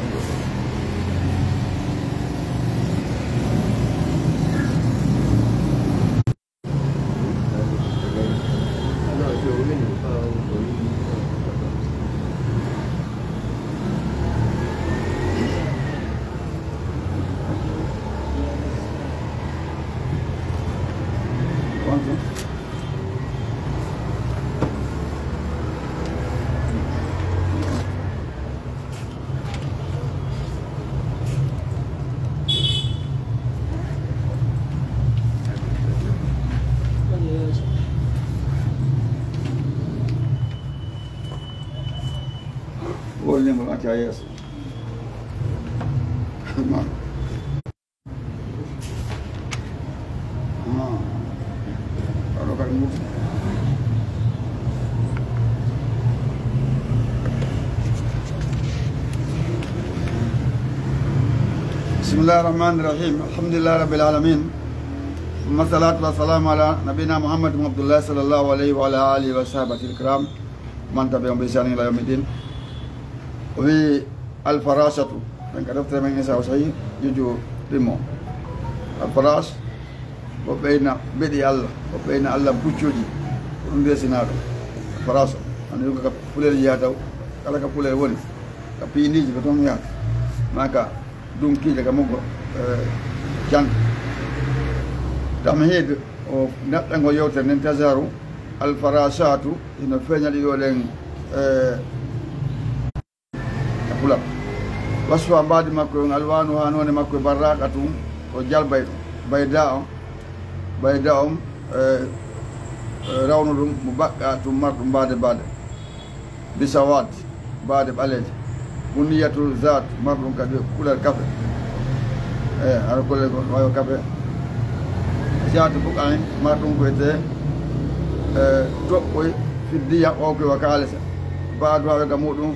Wol numéro acca yeeso. بسم الله الرحمن الرحيم. الحمد لله رب العالمين. ثم الصلاة والسلام على نبينا محمد بن عبد الله صلى الله عليه وعلى آله وصحبه الكرام. Man tabi'ahum bi ihsanin ila yawmi din. O wi alfarasatu, ɓen ka deftere men Insa o sahi juju ɗimmo. Alfaras, ko ɓeyna beɗi Allah, ko ɓeyna Allah puccuji, ko ɗum ndesinaaɗo. Alfarasa, an yuga ka fulel yahata, kala ka fulel woni, ka piindiiji ko toon yahata. Ma ka dunkiije ka muggo, eh, jannde. Tamhiid, o naɗɗango yewtere nden tazaru, alfarasatu, ino feeña ɗiɗo ɗen, eh, e pulal. Wasfa mbaadi makko en alwanu haa noone makko e barraqa tun, ko jalbayɗo, bayda on, bayda on, eh, eh, rawnu ɗum, mo baɗɗa tun marɗum mbaade mbaade. Bisawad, baade ɓaleeje. Buniyatu zat, marɗum kadi couleur kafe. Eh, hara couleur ko wayo kafe. Zat buqain, marɗum ko ete, eh, toɓɓoy fiddiya, o ko wa kaalisa. Baadu hawe ga muɗum,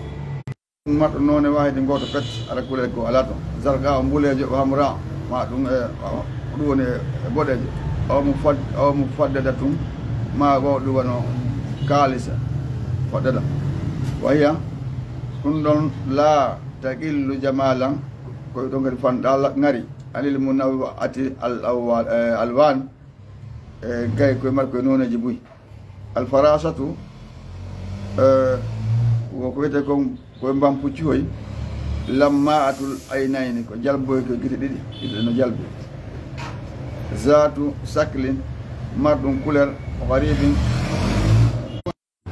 marɗum noone wahidi gooto pet, hara couleur ko alaa ton. Zarqa o mbuleejo, o hamra, ma ɗum e, o ɗum woni e boɗeejo. O mo fad-, o mo faddada tun, ma o ɗum wano kaalisa, faddada. Wahiya, ɗum ɗon laa taqillu jamalan, ko ɗon kadi fanɗa la-, ngari, anil munawwa'ati al awwal, eh, alwan, e gay koye makko e nooneeji buy. Alfarasatu, eh, wo ko wiyetee kon koye mbam pucci hoy, lamma'atul aynayni, ko jalboy ko gite ɗiɗi, gite no jalbi. Zatu saklin, marɗum couleur, gharibin.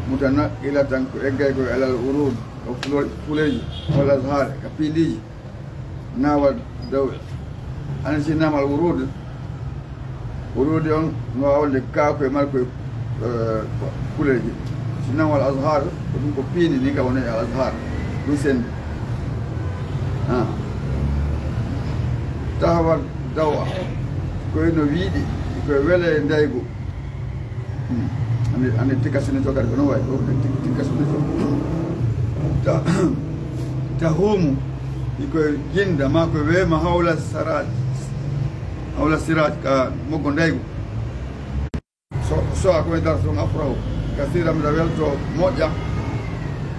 Mutanaqqilatan, ko eggay koye alal urud, o fulor-, fuleeji, wal azhar, ka piindiiji, nawal daw. An si namal urud, urudi on no waawa wonde kaa koye marko, eh, fuleeji. Si namal azhar, ko ɗum ko piindi ni ka woni al azhar, ɗum sendi. Ah. Tahwal dawa, koye no wiiɗi, koye wele e ndaygu. Hmm. Andi, andi tikka sunni to kadi, ko non wayi, ko tik-, tikka sunni to. Ta-, tahumu, iko jinda, ma ko weema hawla saraj, hawla siraj, ka moggo ndaygu. So, so a koye dar ton afrahu, kasira mbiɗa welto moƴƴa,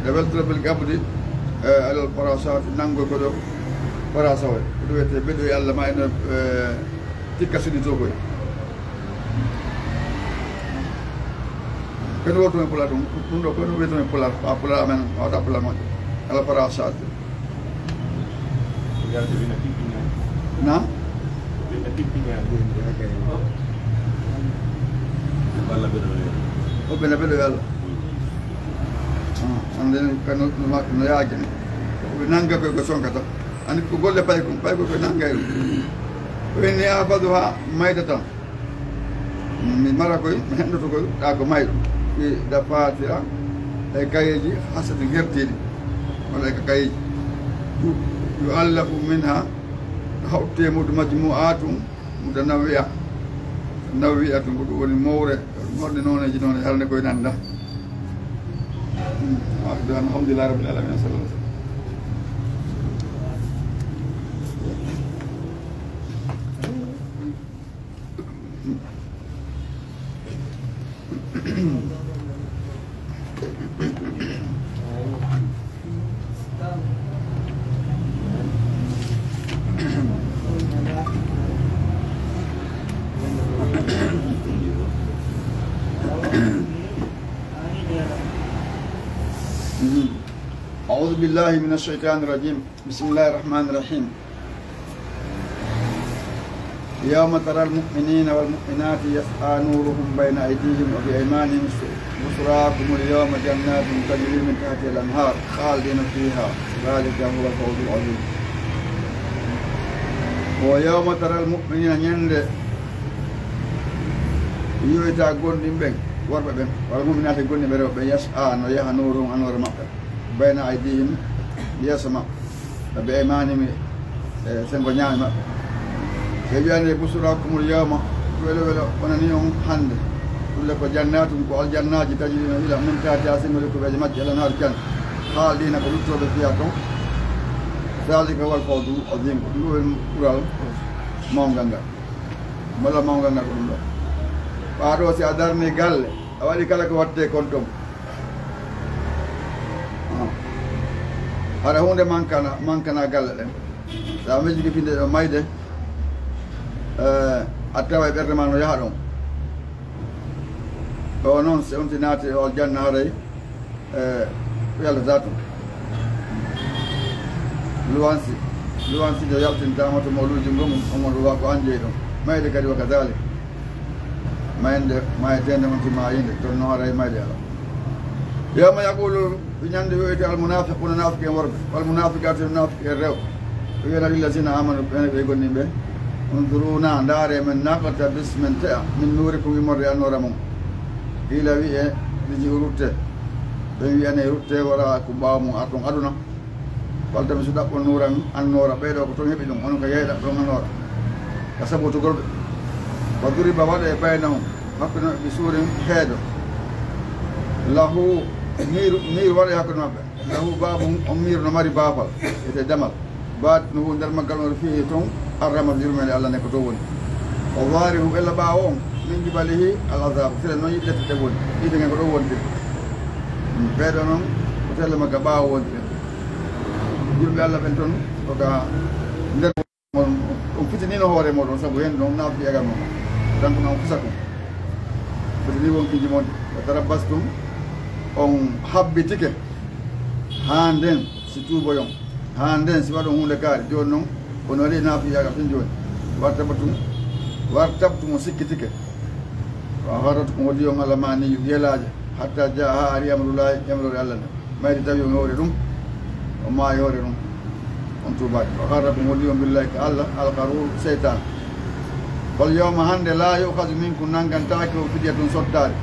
mbiɗa weltoro bil gabdi, eh, alal farasati, nanngoy ko ɗo farasa o. Ko ɗum wiyetee beɗoy Allah ma eno, eh, tikka sunni to koye. Kadi wonto e pulaar ɗum, ɗum ɗo ko no wiyetee pulaar, a pulaar amen, a wata pulaar moƴƴo. Alal farashat. Na? Balla ɓe ɗo. Ɓe na ɓeɗo yo Allah. Ande kano no yaajini. Ɓe nanga koy ko sonkata. Ani ko golle pay ko, pay ko ko nanga en. Ɓe ni afaduha maydatan. Mi mara koy, mi hendoto koy, ɗa ko mayɗo. Ɓe da fatira e kayeji hasati gertiri. Wala e ka kayeji. Yu allafu minha hawte mudu majmu'atun. Mutanawwi'a. Tanawwi'atun, ko ɗum woni mowre, mawɗe nooneeji noon, e harande koye nannda. Alhamdulillahi rabbil alamin, sallallahu alaihi wasallam. أعوذ بالله من الشيطان الرجيم. بسم الله الرحمن الرحيم. يوم ترى المؤمنين والمؤمنات يسعى نورهم بين أيديهم وبأيمانهم، بشراكم اليوم جنات تجري من تحتها الأنهار خالدين فيها، ذلك هو الفوز العظيم. ويوم ترى المؤمنين، ñande yiyoyta gonɗinɓe ɓen, worɓe ɓen, والمؤمنات gonɗinɓe rewɓe ɓen, يسعى no yaha نورهم annoora maɓɓe, بين أيديهم yeeso maɓɓe, وبأيمانهم e senngo ñaamo maɓɓe. Ɓe wi'ane بشراكم اليوم, welo welo wonani on hannde. Ɗum le ko جنات, ko aljannaaji, تجري no ila من تحتها, senngo le ko weeje majje, الأنهار can. خالدين ko luttooɓe فيها ton. ذلك هو الفوز العظيم, ko ɗum ɗo woni ɓural mawngal ngal. Mballa mawngal ngal ko ɗum ɗo. Ɓaa ɗo si a darni galle, a waɗi kala ko waɗte kon ton. Ah. Hara huunde mankana, mankana galle ɗen. Sa mejjike finde ɗo mayde, eh, a tawa e ɓernde ma no yaha ɗon. Ɗo noon, si on si naati o aljanna haray, eh, ko yaltata tun. Luwansi, luwansi jo yaltintaama to mawluuji ngon, on won luwa ko an jeyi ɗon. Mayde kadi wa kadalik. Mayde, mayeteende on ti maayinde, ton no haray mayde ala. Yawma yaqulu, ɓe ñande wi'ete almunafiquna, naafiqen worɓe, walmunafiqati, naafiqen rewɓe. Ɓe wi'ana lillazina amanu, ɓen ɓe gonnimɓe. Unzuruna, ndaare men, naqtabis, men te'a, min nuurikum, immorde annoora mon. Qiila wi'e, irji'u, rutte. Ɓen wi'ane rutte, wara'akum, ɓaawo mon, arton aduna. Faltamisu, ɗaɓɓon, nuuran, annoora, ɓee ɗo ko ton heɓi ɗum, onon ka yahi ɗaɓɓon annoora. Ka sabotugol ɓe. Wa duriba, waɗe, baynahum, hakkunde maɓɓe, bi suurin, heedo. Lahu, miiru, miiru waɗe hakkunde maɓɓe. Lahu baabun, on miiru no mari baafal, etee damal. Baatinuhu, nder maggal on, fiihi, ton, arrahmatu, yurmeende Allah ne ko ton woni. Wa zaahiruhu, ella ɓaawo on, min qibalihi, al azaabu, sila noon yiɗi lette ɗen woni. Yiɗi ngen ko ɗon wontiri. Ɓee ɗo noon, ko telle magga ɓaawo wontiri. Julɓe Allah ɓen ton, ko ka nder on, on fitinino hoore mooɗon, sabu heen ɗon naafi egal mon. Tan ko non fusakum. Fitini wonkiiji mon. Wa tarabbastum, on habbitike. Haa nden, si tuuboyon. Haa nden, si waɗon huunde kaari. Jooni non, on waɗi naafi egal tun jooni. Wartabtum, wartabtum, on sikkitike. Wa gharratkum, hoɗi on al amaaniyyu, yelaaje. Hatta jaa, haa ari amrullaahi, yamroore Allah nde. Mayri tawi on hoore ɗum, o maayi hoore ɗum, on tuubaaki. Wa gharrakum, hoɗi on billaahi ka Allah, al gharuur, seytaane. Fal yawma, hannde, laa yu'khazu minkum, nanngantaake on fidyatun, sottaari.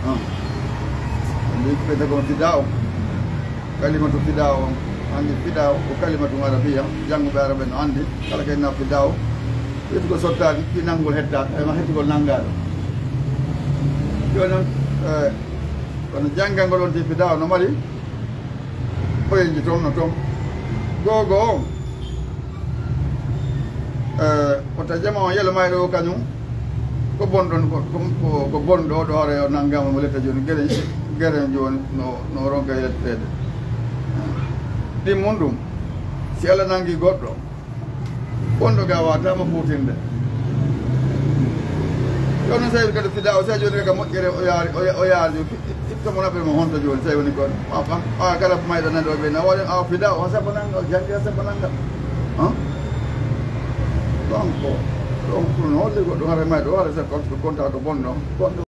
Ah. Ɗum ɓe tawi on fidaa o. Kalimatu fidaa o, anndi fidaa o ko kalimatun arabiyya, jannguɓe arabe no anndi, kala ko inna fidaa o. Ƴettugol sottaani, fii nanngugol hettaaka, e ma hettugol nanngaaɗo. Jooni noon, eh, kono janngangol on ti fidaa no mari poyenji toon no toon. Googo on, eh, wota jama on yelo mayɗo o kañum, ko bonɗo, ko, ko, ko, ko bonɗo, o ɗo hoore o nanngaama mo letta jooni, gere, gere jooni no, no ronka yetteede. Ɗin mum ɗum, si Allah nanngi goɗɗo, bonɗo ga wataama fuutinde. Yo noon, so tawi kadi fidaa o, so tawi jooni kadi ka moƴƴere o yaari, o ya-, o yaari, fi-, fi-, itto mo naɓɓere mo honto jooni, so tawi woni ko, a, a, a kala mayɗo nan ɗo ɓe na waɗi, a, fidaa o, ha sappo nanngal, janngi ha sappo nanngal. Han? Donc, donc, ɗum holli goɗɗo hare mayɗo, hare sa kon-, kontaa to bonɗo, bonɗo.